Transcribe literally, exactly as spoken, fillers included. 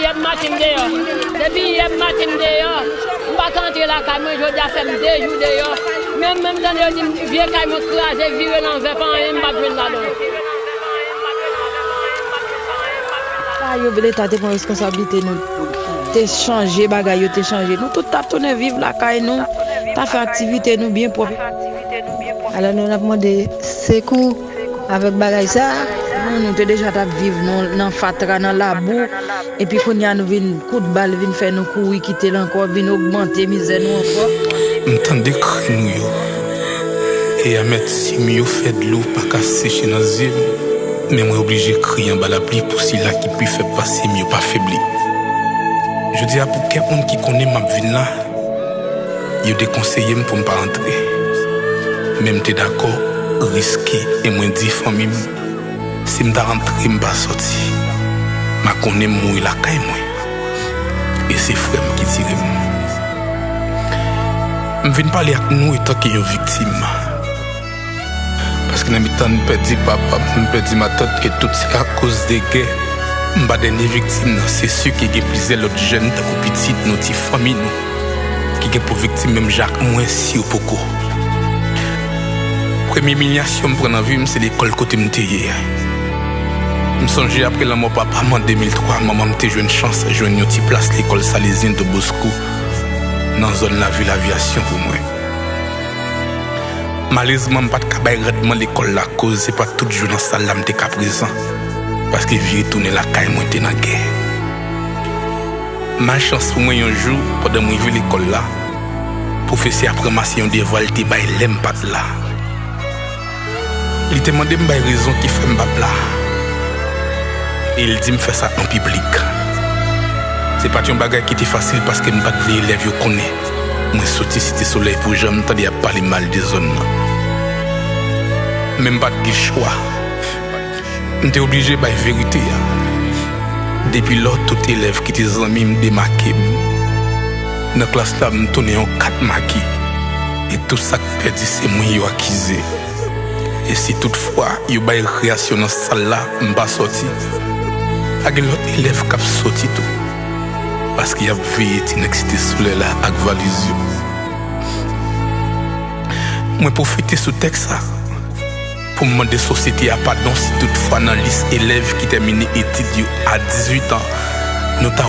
Yè maten m deyò. Depi yè maten m deyò. M pa ka antre lakay mwen, jodi a fè m de jou deyò. Menm, menm tande yo di m vye kay mwen kraze, vire lanvè, pa anyen m p ap jwenn ladan l. Sa yo, Leta te pran responsablite nou. Te chanje, bagay yo te chanje. Nou tout t ap tounen viv lakay nou, t ap fè aktivite nou byen pwòp. Alò, nou, n ap mande sekou avèk bagay sa. Nou, nou te deja t ap viv nan, nan fatra, nan labou. Epi kounye a, nou vin kout bal, vin fè nou kouri kite l ankò, vin ogmante mizè nou ankò. M tande kri nou yo. E amètim yo fè dlo pa ka seche nan zye m. Men mwen oblije kriye anba lapli pou sila ki pi fèb pase m yo pa febli. Jodi a, pou kèk moun ki konnen m ap vin la, yo dekonseye m pou m pa antre. Men m te dakò riske e mwen di fanmi m, si m ta antre, m pa sòti, m a konnen m mouri lakay mwen. E se frè m ki tire m. M vin pale ak nou etanke yon viktim. Paske nan mitan m pèdi papa m, m pèdi matant e tout se akoz de gè. M pa dènye viktim nan, se si ke gen plizyè lòt jèn tankou pitit nou, ti fanmi nou, ki gen pou viktim menm jan ak mwen si yo poko. Premye imilyasyon m pran nan vi m, se lekòl kote m te ye a. M sonje apre lanmò papa m an de mil twa, manman m te jwenn chans jwenn yon ti plas lekòl Salezyen Don Bosco nan zòn lavil Avyasyon pou mwen. Malerezman, m pa t ka bay randman lekòl la, koz se pa t tout jou nan sal la m te ka prezan, paske vire tounen lakay mwen te nan gè. Malchans pou mwen, yon jou, pandan m rive lekòl la, pwofesè a ranmase yon devwa l te bay lè m pa t la. Li te mande m bay rezon ki fè m p ap la. E l di m fè sa an piblik. Se pa t yon bagay ki te fasil paske m pa t vle elèv yo konnen mwen soti Site Solèy pou jan m tande y ap pale mal de zòn nan. Men m pa t gen chwa. M te oblije bay verite a. Depi lò, tout elèv ki te zanmi m demake m. Nan klas la, m tounen yon kat make. E tout sa k pèdi, se mwen yo akize. E si toutfwa yo bay rekreyasyon nan sal la, m pa sòti, pa gen lòt elèv k ap sòti tou, paske y ap veye ti nèg Site Solèy la ak valiz yo. Mwen pwofite sou tèks sa pou m mande sosyete a padon si toutfwa nan lis elèv ki tèmine etid yo a dizuit an, nou ta